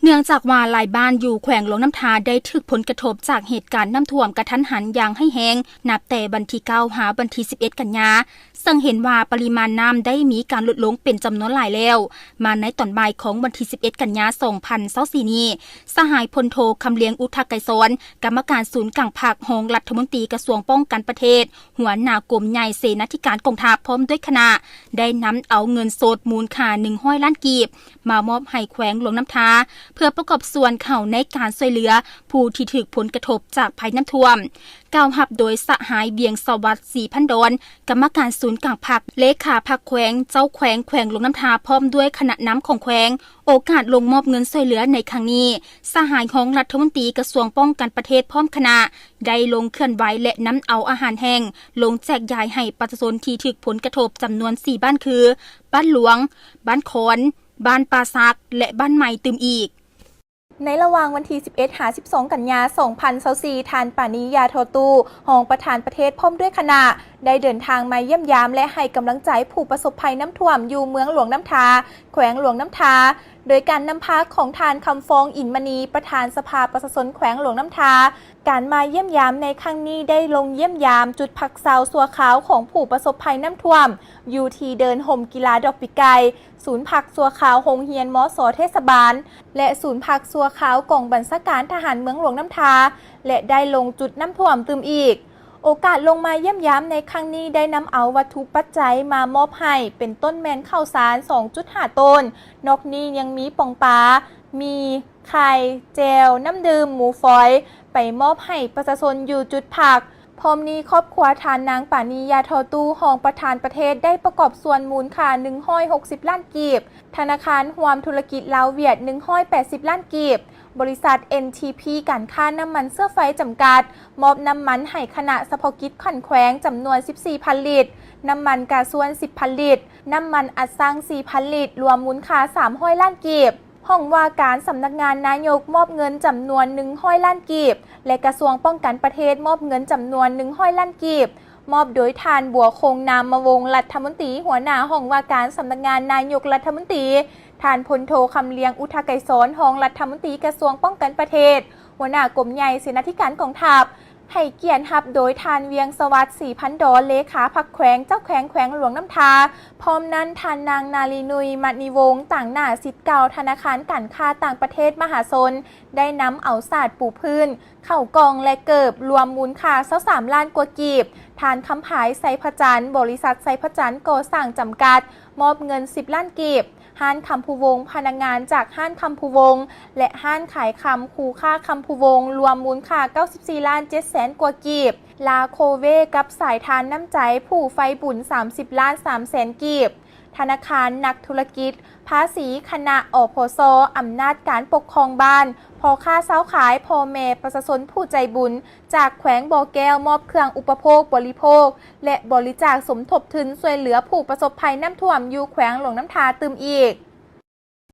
ເນື່ອງຈາກວ່າຫຼາຍບ້ານຢູ່ແຂວງຫຼວງນ້ຳທາໄດ້ຖືກຜົນກະທົບຈາກເຫດການນ້ຳຖ້ວມກະທັນຫັນຢ່າງຮ້າຍແຮງ ນັບແຕ່ວັນທີເກົ້າຫາວັນທີສິບເອັດກັນຍາ, ເຊິ່ງເຫັນວ່າປະລິມານນ້ຳໄດ້ມີການຫຼຸດລົງເປັນຈຳນວນຫຼາຍແລ້ວ. ມາໃນຕອນບ່າຍຂອງວັນທີສິບເອັດກັນຍາສອງພັນຊາວສີ່ນີ້, ສະຫາຍພົນໂທ ຄຳລຽງ ອຸທະໄກສອນ ກຳມະການສູນກາງພັກ, ຮອງລັດຖະມົນຕີກະຊວງປ້ອງກັນປະເທດ, ຫົວໜ້າກົມໃຫຍ່ເສນາທິການກອງທັບ ພ້ອມດ້ວຍຄະນະ ໄດ້ນຳເອົາເງິນສົດມູນຄ່າໜຶ່ງຮ້ອຍລ້ານກີບ ມາມອບໃຫ້ແຂວງຫຼວງນ້ຳທາ ເພື່ອປະກອບສ່ວນເຂົ້າໃນການຊ່ວຍເຫຼືອຜູ້ທີ່ຖືກຜົນກະທົບຈາກໄພນ້ຳຖ້ວມ. ກ່າວຮັບໂດຍສະຫາຍ ວຽງສະຫວັດ ສີພັນດອນ ກຳມະການສູນກາງພັກ, ເລຂາພັກແຂວງ, ເຈົ້າແຂວງແຂວງຫຼວງນ້ຳທາ ພ້ອມດ້ວຍຄະນະນຳຂອງແຂວງ. ໂອກາດລົງມອບເງິນຊ່ວຍເຫຼືອໃນຄັ້ງນີ້, ສະຫາຍຮອງລັດຖະມົນຕີກະຊວງປ້ອງກັນປະເທດພ້ອມຄະນະ ໄດ້ລົງເຄື່ອນໄຫວ ແລະ ນຳເອົາອາຫານແຫ້ງລົງແຈກຢາຍໃຫ້ປະຊາຊົນທີ່ຖືກຜົນກະທົບຈຳນວນສີ່ບ້ານຄື ບ້ານຫຼວງ, ບ້ານຄອນ, ບ້ານປ່າສັກ ແລະ ບ້ານໃໝ່ຕື່ມອີກ. ໃນລະຫວ່າງວັນທີສິບເອັດຫາສິບສອງກັນຍາສອງພັນຊາວສີ່, ທ່ານ ປານີ ຢາທໍ່ຕູ້ ຮອງປະທານປະເທດ ພ້ອມດ້ວຍຄະນະ ໄດ້ເດີນທາງມາຢ້ຽມຢາມ ແລະ ໃຫ້ກຳລັງໃຈຜູ້ປະສົບໄພນ້ຳຖ້ວມຢູ່ເມືອງຫຼວງນ້ຳທາ, ແຂວງຫຼວງນ້ຳທາ, ໂດຍການນຳພາຂອງທ່ານ ຄຳຟອງ ອິນມະນີ ປະທານສະພາປະຊາຊົນແຂວງຫຼວງນ້ຳທາ. ການມາຢ້ຽມຢາມໃນຄັ້ງນີ້ໄດ້ລົງຢ້ຽມຢາມຈຸດພັກເຊົາຊົ່ວຄາວຂອງຜູ້ປະສົບໄພນ້ຳຖ້ວມ ຢູ່ທີ່ເດີ່ນຮົ່ມກິລາດອກປີກໄກ່, ສູນພັກຊົ່ວຄາວໂຮງຮຽນ ມສ ເທດສະບານ ແລະ ສູນພັກຊົ່ວຄາວກອງບັນຊາການທະຫານເມືອງຫຼວງນ້ຳທາ ແລະ ໄດ້ລົງຈຸດນ້ຳຖ້ວມຕື່ມອີກ. ໂອກາດລົງມາຢ້ຽມຢາມໃນຄັ້ງນີ້ໄດ້ນຳເອົາວັດຖຸປັດໄຈມາມອບໃຫ້ ເປັນຕົ້ນແມ່ນເຂົ້າສານສອງຈຸດຫ້າໂຕນ, ນອກນີ້ຍັງມີປ່ອງປາ, ໝີ່, ໄຂ່, ແຈ່ວ, ນ້ຳດື່ມ, ໝູຝອຍ ໄປມອບໃຫ້ປະຊາຊົນຢູ່ຈຸດພັກ. ພ້ອມນີ້ຄອບຄົວທ່ານນາງ ປານີ ຢາທໍ່ຕູ້ ຮອງປະທານປະເທດ ໄດ້ປະກອບສ່ວນມູນຄ່າໜຶ່ງຮ້ອຍຫົກສິບລ້ານກີບ, ທະນາຄານຮ່ວມທຸລະກິດລາວຫວຽດໜຶ່ງຮ້ອຍແປດສິບລ້ານກີບ, ບໍລິສັດ ເອັນທີພີ ການຄ້ານ້ຳມັນເຊື້ອໄຟຈຳກັດ ມອບນ້ຳມັນໃຫ້ຄະນະສະເພາະກິດຂັ້ນແຂວງຈຳນວນສິບສີ່ພັນລິດ, ນ້ຳມັນກາຊວນສິບພັນລິດ, ນ້ຳມັນອັດຊັງສີ່ພັນລິດ, ລວມມູນຄ່າສາມຮ້ອຍລ້ານກີບ. ຫ້ອງວ່າການສຳນັກງານນາຍົກມອບເງິນຈຳນວນໜຶ່ງຮ້ອຍລ້ານກີບ ແລະ ກະຊວງປ້ອງກັນປະເທດມອບເງິນຈຳນວນໜຶ່ງຮ້ອຍລ້ານກີບ ມອບໂດຍທ່ານ ບົວຄົງ ນາມມະວົງ ລັດຖະມົນຕີ ຫົວໜ້າຫ້ອງວ່າການສຳນັກງານນາຍົກລັດຖະມົນຕີ, ທ່ານ ພົນໂທ ຄຳລຽງ ອຸທະໄກສອນ ຮອງລັດຖະມົນຕີກະຊວງປ້ອງກັນປະເທດ, ຫົວໜ້າກົມໃຫຍ່ເສນາທິການກອງທັບ, ໃຫ້ກຽດຮັບໂດຍທ່ານ ວຽງສະຫວັດ ສີພັນດອນ ເລຂາພັກແຂວງ, ເຈົ້າແຂວງແຂວງຫຼວງນ້ຳທາ, ພ້ອມນັ້ນທ່ານນາງ ນາລີນຸຍ ມະນີວົງ ຕາງໜ້າສິດເກົ່າທະນາຄານການຄ້າຕ່າງປະເທດມະຫາຊົນ ໄດ້ນຳເອົາສາດປູພື້ນ, ເຂົ້າກ່ອງ ແລະ ເກີບ ລວມມູນຄ່າຊາວສາມລ້ານກວ່າກີບ, ທ່ານ ຄຳພາຍ ໄຊພະຈັນ ບໍລິສັດໄຊພະຈັນກໍ່ສ້າງຈຳກັດ ມອບເງິນສິບລ້ານກີບ, ຮ້ານຄຳພູວົງ ພະນັກງານຈາກຮ້ານຄຳພູວົງ ແລະ ຮ້ານຂາຍຄຳ ຄູຄ້າຄຳພູວົງ ລວມມູນຄ່າເກົ້າສິບສີ່ລ້ານເຈັດແສນກວ່າກີບ, ລາໂຄເວ ກັບສາຍທານນ້ຳໃຈຜູ້ໃຝ່ບຸນສາມສິບລ້ານສາມແສນກີບ, ທະນາຄານ, ນັກທຸລະກິດ, ພາສີ, ຄະນະ ອພສ, ອຳນາດການປົກຄອງບ້ານ, ພໍ່ຄ້າຊາວຂາຍ, ພໍ່ແມ່ປະຊາຊົນຜູ້ໃຈບຸນ ຈາກແຂວງບໍ່ແກ້ວ ມອບເຄື່ອງອຸປະໂພກບໍລິໂພກ ແລະ ບໍລິຈາກສົມທົບທຶນຊ່ວຍເຫຼືອຜູ້ປະສົບໄພນ້ຳຖ້ວມຢູ່ແຂວງຫຼວງນ້ຳທາຕື່ມອີກ.